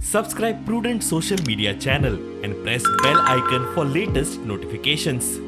Subscribe Prudent social media channel and press bell icon for latest notifications.